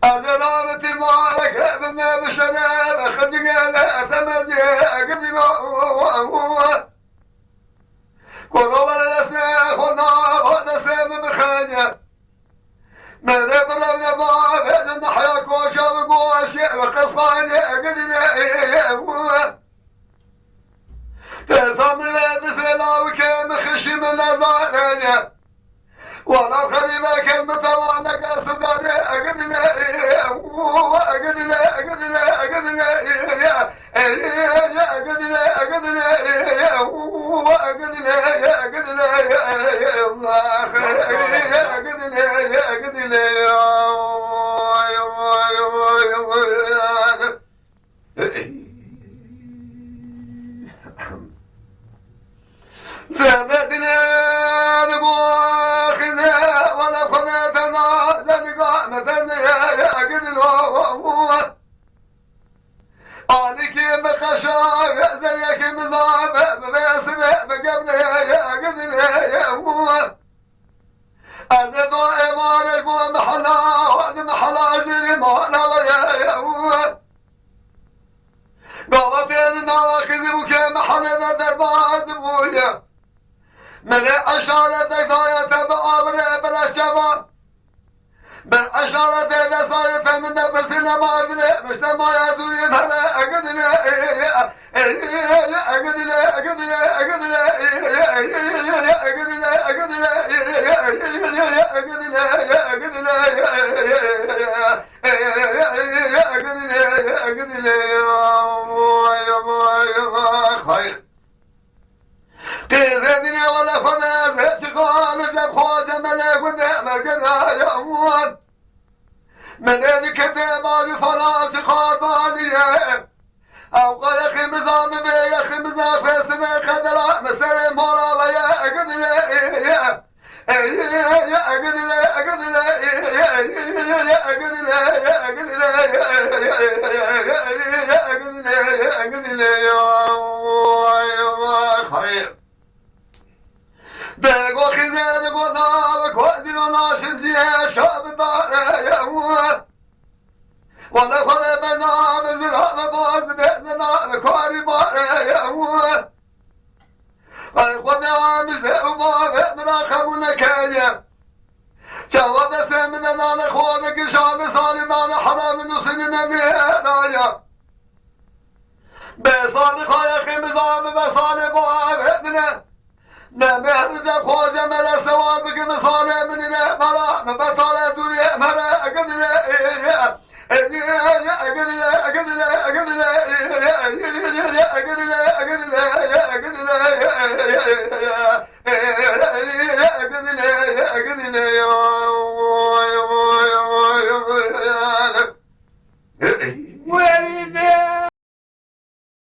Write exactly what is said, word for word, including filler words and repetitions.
Ez ê navê tîmarek bime bi şerê, bi xircîgê, bi temeziyê, gidî ma. Koro were destê xwe na, destê min bixêne. Merê bi rewne ba, vê li nahya koşa bi gosê, bi qesxanê, gidî lê. Tersa min vê disê lawikê, min xişî min nezanene. Wala xerîbeke min tewaneke sidare, egidine, egidine, egidine, egidine, egidine, egidine, Allah, egidine, egidine. Zerre dile digo xine, wala xine tena, zeniga metene, egidin o. Aliki bi xeşa, zeriyeki bi zabe, bi vesibe, bi gebne, egidin o. Ez ê do êvarek bo mehela, di mehela jêrê mala we ye. Gava têni nava xizî bû ke mehelê de derbaz bûye. Min ê eşaretek daye te bi avire bire çevan. Bi eşaretê de sarê te min de pirsî nema dilê, mişte maya dûrî mere egidine. Qêzê dinê wele xwe de ez hê çiqan û cem xwe cemelê gundê me giraye wan. Menê li ketê bajî falan çiqan baniye. Ew qe yexî miza min bê, yexî miza xwestinê qedela min serê mala we ye, egidile, egidile, egidile, egidile, Dego xizê digo nav kozîno naşim cî eşka bi dare ye. Wele xwedê bena min zira min baz dide zina min karî bare ye. Ay xwedê min de û bavê min a qebûl nekeye. Çawa destê min de nane xwe de kişande salî nane hera min û sinî nemê daye. Bê salî xayexê min zame be salê bo avêtine. Ne mehrice xwace mele sewal bike min salê min ne mala min betale dûrê mere egedile. Egedile, egedile, egedile, egedile, egedile, egedile, egedile, egedile, egedile, egedile, ya.